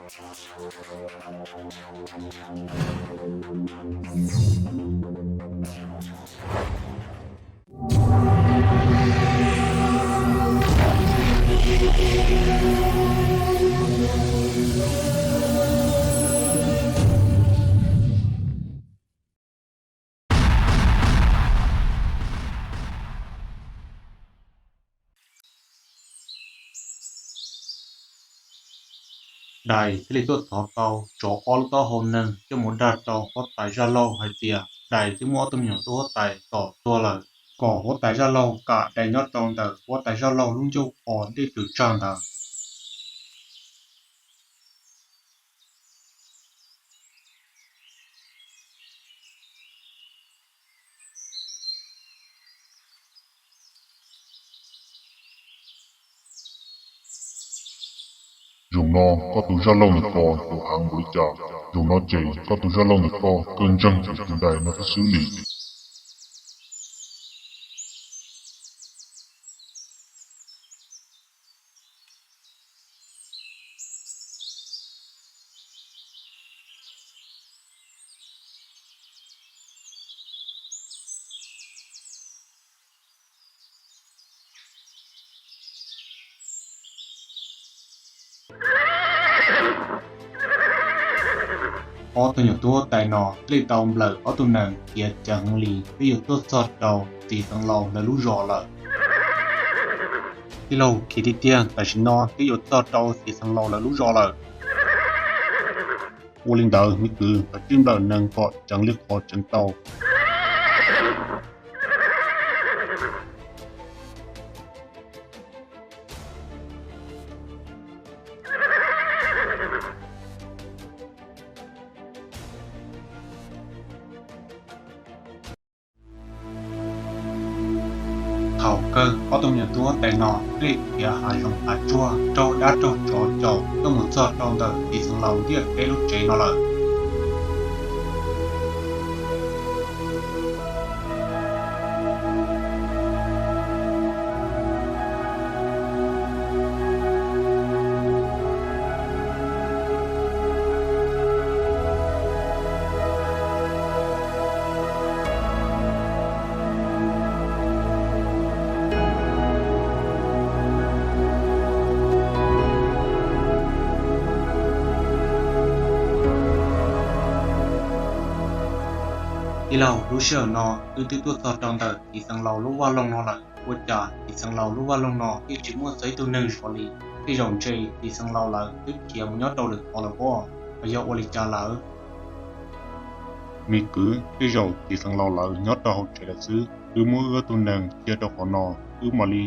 Dais thiaj li tuaj thov tau tsov ob lub taub hau neeg coj mus dag rau huab tais Zaj Lauj hais tias dais twb muab ob tug me nyuam tub huab tais tom tuag lawm, kom huab tais Zaj Lauj kam dais nyob rau ntawm huab tais Zaj Lauj lub ncauj qos dej tws tsag ntawd. Zaum no koj tus Zaj Lauj ntawm ko yuav heev npaum li cas? Zaum no ces koj tus Zaj Lauj ntawm ko kawg ntseeg tus dais no xwb li. Ob tug nyuam tub huab tais no thiaj li tau nplawm ob tug nees khiav ceev heev li, twb yuav tuaj txog rau txiv xeev laus lawv lub zos lawm. Tij laug, khiav tiag tiag, tam sim no twb yuav txog rau txiv xeev laus lawv lub zos lawm. Ua li ntawd me kwv, koj tsij nplawm nees kom ceev li qhov tseev tau. Thaum kawg ob tug me nyuam tub huab tais no thiaj li khiav hav zoov hav tsuag raug dab raug tsov caum tuaj mus txog rau ntawm txiv xeev laus ntiaj teb lub tsev no lawm. Tij laug, lub sij hawm no wb twb tuaj txog rau ntawm txiv xeev laus lub vaj loog no lawm, ua cas txiv xeev laus lub vaj loog no yeej tsis muaj txog ib tug neeg zov li? Tej zaum ntshe txiv xeev laus lawv twb khiav mus nyob rau lwm qhov lawm pob, los yog ua li cas lawm? Me kwv, tej zaum txiv xeev laus lawv nyob rau hauv tsev lawm xwb. Wb muab wb ob tug nees cia rau qhov no, wb mam li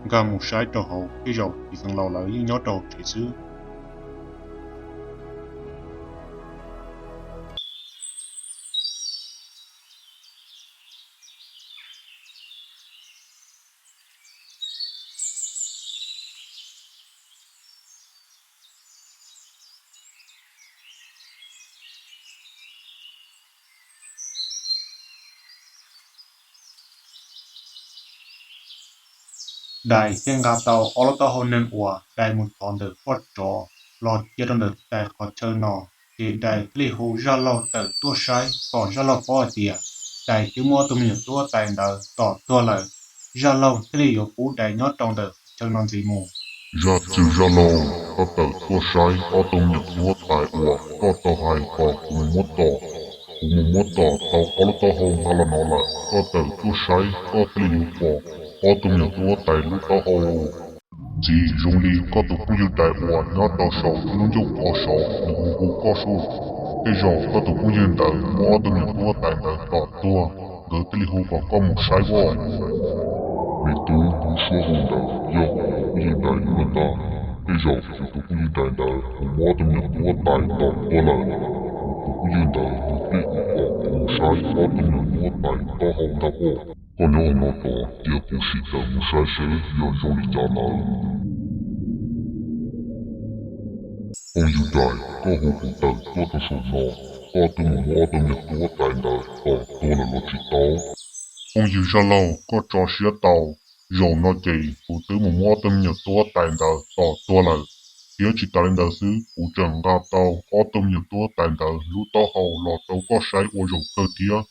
nkag mus saib rau hauv, tej zaum txiv xeev laus lawv yeej nyob rau hauv tsev xwb. Dais thiaj nqa tau ob lub taub hau neeg uas dais mus thov ntawm poj tsov los cia rau ntawm tais qhov chaw no, ces dais thiaj li hu Zaj Laug tawm tuaj saib kom Zaj Laug paub hais tias dais twb muab ob tug me nyuam tub huab tais ntawd tom tuag lawm. Zaj Laug thiaj li yuav pub dais nyob rau ntawm qhov chaw no ntxiv mus. Zaj txwg Zaj Laug, koj tawm tuaj saib ob tug me nyuam tub huab tais uas koj tau hais kom kuv mus muab tom. Kuv mus muab tom tau ob lub taub hau nqa los no lawm, koj tawm tuaj saib koj thiaj li yuav pom ob tug me nyuam tub huab tais lub taub hau. Ntxiv zoo li koj tus phooj ywg dais uas nyob rau saum lub ncauj qos saud nws hu hu koj sub, tej zaum koj tus phooj ywg ntawd muab ob tug me nyuam tub huab tais ntawd tom tuag, nkawd thiaj li hu kom koj mus saib pob. Me tub, lub suab hu ntawd yog kuv tus phooj ywg dais lub ntag. Tej zaum kuv tus phooj ywg dais ntawd mus muab ob tug me nyuam tub huab tais tom tuag lawm, kuv tus phooj ywg ntawd nws thiaj li hu kom kuv mus saib ob tug me nyuam tub huab tais lub taub hau ntag pob. Koj nyob hauv no tos, cia kuv sim tawm mus saib seb yog zoo li cas ntawd. Phooj ywg dais, koj hu kuv tawm tuaj rau saum no, koj twb mus muab ob tug me nyuam tub huab tais ntawd tom tuag lawm los tsis tau? Phooj ywg Zaj Laug, koj tso siab tau, zaum no ces kuv twb mus muab ob tug me nyuam tub huab tais ntawd tom tuag lawm. Thiab tsis tas li ntawd xwb, kuv tseem nqa tau ob tug me nyuam tub huab tais ntawd lub taub hau los rau koj saib ua zaum kawg thiab.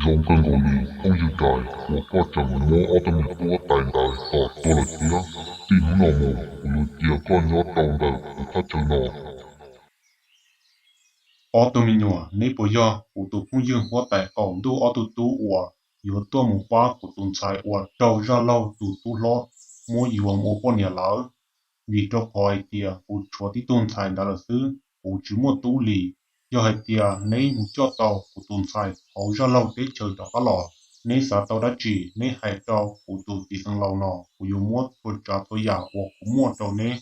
Zoo kawg nkaus li phooj ywg Dais uas koj tseem muab ob tug me nyuam tub huab tais ntawd tom tuag lawm thiab. Txij hnub no mus kuv yuav cia koj nyob rau ntawm kuv thaj chaw no. Ob tug me nyuam, neb puas yog kuv tus phooj ywg huab tais qaum ntuj ob tug tub uas yuav tuaj mus pab kuv tus ntxhais uas raug zaj laug tus tub hlob muab yuav mus ua poj niam lawm? Vim rau qhov hais tias kuv tshuav tib tug ntxhais ntawd lawm xwb, kuv tsis muaj tub li. Yog hais tias neb mus coj tau kuv tus ntxhais hauv zaj laug teb chaws rov qab los, neb xav tau dab tsi neb hais rau kuv tus txiv xeev laus no, kuv yuav muab txhua tsav txhua yam uas kuv muaj rau neb.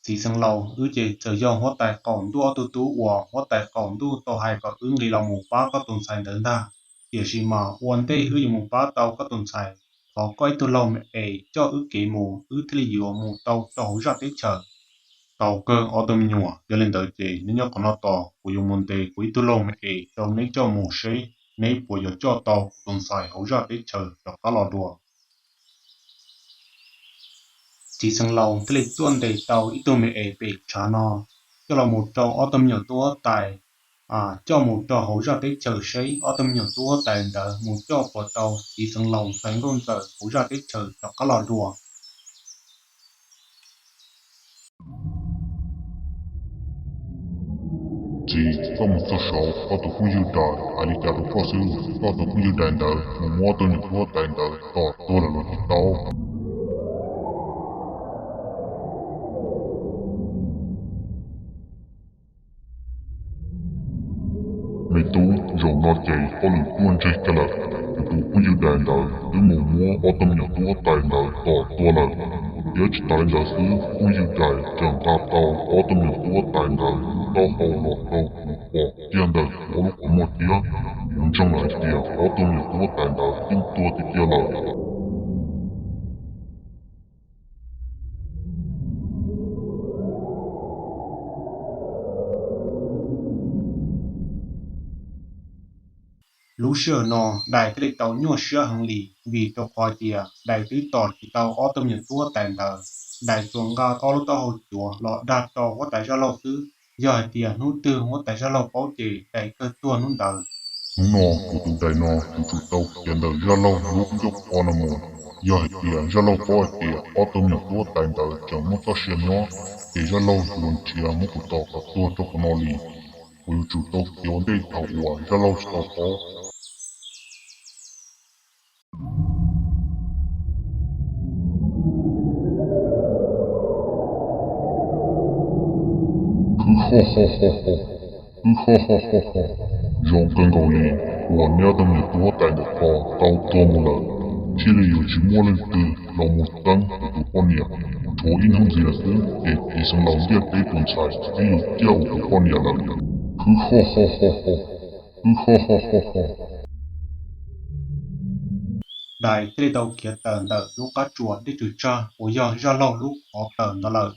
Txiv xeev laus, wb ces txawm yog huab tais qaum ntuj ob tug tub uas huab tais qaum ntuj tau hais kom wb nqis los mus pab koj tus ntxhais ntawd ntag. Tiam sis mas ua ntej wb yuav mus pab tau koj tus ntxhais, thov koj ib tug laug me es coj wb kev mus, wb thiaj li yuav mus tau rau hauv zaj teb chaws. Tau kawg ob tug me nyuam, yog li ntawd ces neb nyob qhov no tos, kuv yuav mus ntes kuv ib tug laug me es rau neb coj mus seb neb puas yuav coj tau kuv tus ntxhais hauv zaj teb chaws rov qab los dua. Txiv xeev laus thiaj li tuaj ntes tau ib tug me es pem tshav no, coj los mus rau ob tug me nyuam tub huab tais, coj mus rau hauv zaj teb chaws seb ob tug me nyuam tub huab tais ntawd mus coj puas tau txiv xeev laus ntxhais nkauj ntxawm hauv zaj teb chaws rov qab los dua. Txiv, koj mus txog saud, koj tus phooj ywg Dais hais li cas rau koj xwb, koj tus phooj ywg Dais ntawd mus muab ob tug me nyuam tub huab tais ntawd tom tuag lawm los tsis tau? Me tub, zaum no ces hauj lwm tuaj ntseg kiag lawm. Kuv tus phooj ywg Dais ntawd twb mus muab ob tug me nyuam tub huab tais ntawd tom tuag lawm. Thiab tsis tas li ntawd xwb, phooj ywg Dais tseem nqa tau ob tug me nyuam tub huab tais ntawd lub taub hau los rau kuv pom kiag ntawm kuv ob lub qhov muag thiab. Kuv ntseeg lawm hais tias ob tug me nyuam tub huab tais ntawd yeej tuag tiag tiag lawm. Lub sij hawm no Dais thiaj li tau nyuaj siab heev li, vim rau qhov tias Dais twb tom tsis tau ob tug me nyuam tub huab tais ntawd. Dais tsuas nqa ob lub taub hau cuav los dag rau huab tais zaj laug xwb. Yog hais tias hnub twg huab tais zaj laug paub ces Dais kawg tuag hnub ntawd. Hnub no kuv tus Dais no yuav tsum tau khiav ntawm zaj laug lub ncauj qhov no mus. Yog hais tias zaj laug paub hais tias ob tug me nyuam tub huab tais ntawd tseem muaj txoj sia nyob, ces zaj laug yuav nrhiav muab kuv tom kom tuag rau qhov no li. Kuv yuav tsum tau khiav ua ntej thaum uas zaj laug tsis tau paub. Wb ho ho ho ho, wb ho ho ho ho. Zoo kawg nkaus li uas neb ob tug me nyuam tub huab tais ntawm ko tau tuag mus lawm, thiaj li yuav tsis muaj leej twg los mus txeeb kuv tus poj niam. Tshuav ib hnub ntxiv lawm xwb ces txiv xeev laus ntiaj teb tus ntxhais twb yuav ciaj ua kuv poj niam lawm. Wb ho ho ho ho, wb ho ho ho ho. Dais thiaj li tau khiav tawm ntawm lub qab tsuas dej tsw tsag uas yog zaj laug lub qhov tawm ntawd lawm.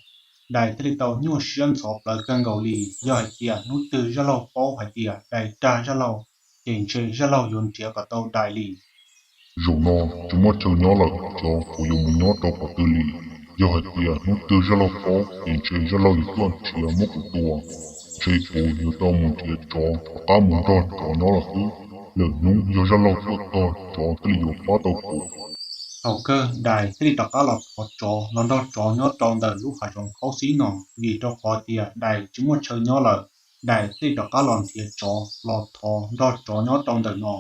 Dais thiaj li tau nyuaj siab ntxhov plawv kawg nkaus li. Yog hais tias hnub twg zaj laug paub hais tias Dais dag zaj laug, ces ntshe zaj laug yuav nrhiav kom tau Dais li. Zaum no tsis muaj chaw nyob lawm, xyov kuv yuav mus nyob rau qhov twg li. Yog hais tias hnub twg zaj laug paub ces ntshe zaj laug yuav tuaj nrhiav muab kuv tua. Ntshe kuv yuav tau mus nrhiav tsov rov qab mus nrog tsov nyob lawm xwb. Lwm hnub yog zaj laug tuaj txog, tsov thiaj li yuav pab tau kuv. Thaum kawg Dais thiaj li rov qab los thov tsov los nrog tsov nyob rau ntawm lub hav zoov khaub xib no, vim rau qhov tias Dais tsis muaj chaw nyob lawm. Dais thiaj li rov qab los nrhiav tsov los thov nrog tsov nyob rau ntawm no.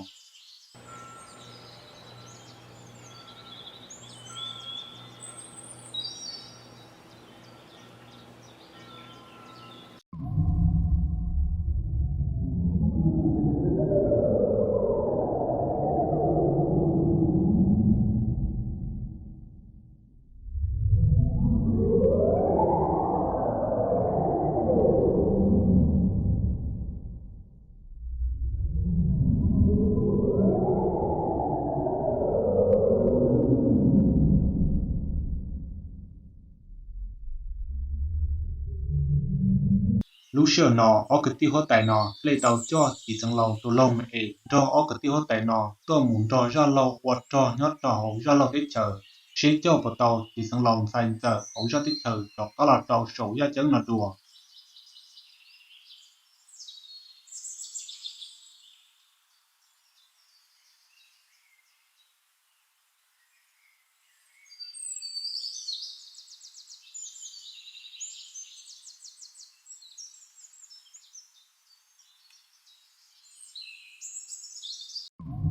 Lub sij hawm no ob kwv tij huab tais no thiaj li tau coj txiv xeev laus tus laug me es nrog ob kwv tij huab tais no tuaj mus nrog zaj laug ua rog nyob rau hauv zaj laug teb chaws, Seb coj puas tau txiv xeev laus ntxhais ntxawm hauv zaj teb chaws rov qab los rau saum yaj ceeb no dua.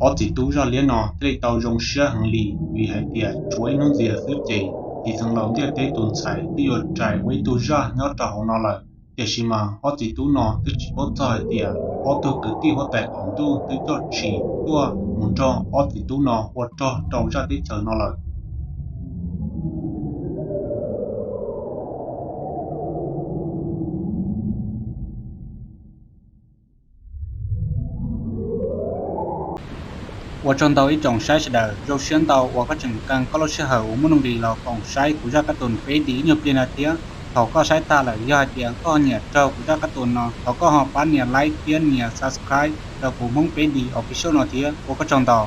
Ob txiv tub zaj liab no thiaj li tau zoo siab heev li, vim hais tias tshuav ib hnub ntxias xwb ces txiv xeev laus ntiaj teb tus ntxhais twb yuav rais ua ib tug zaj nyob rau hauv no lawm. Tiam sis mas ob txiv tub no twb tsis paub txog hais tias ob tug kwv tij huab tais qaum ntuj twb coj tshis tuaj mus nrog ob txiv tub no ua rog rau zaj teb chaws no lawm. Ua tsaug ntau ib tsoom saib sawv daws, zoo siab ntau uas koj tseem kee koj lub sij hawm uas muaj nuj nqis los koom saib kuv zaj kab tus Peb D ib nyuag pliag no thiab. Thaum koj saib tag lawm, yog hais tias koj nyiam raug kuv zaj kab tus no, thov koj ho pab nias like thiab nias subscribe rau kuv Hmoob Peb D Official no thiab. Ua koj tsaug ntau.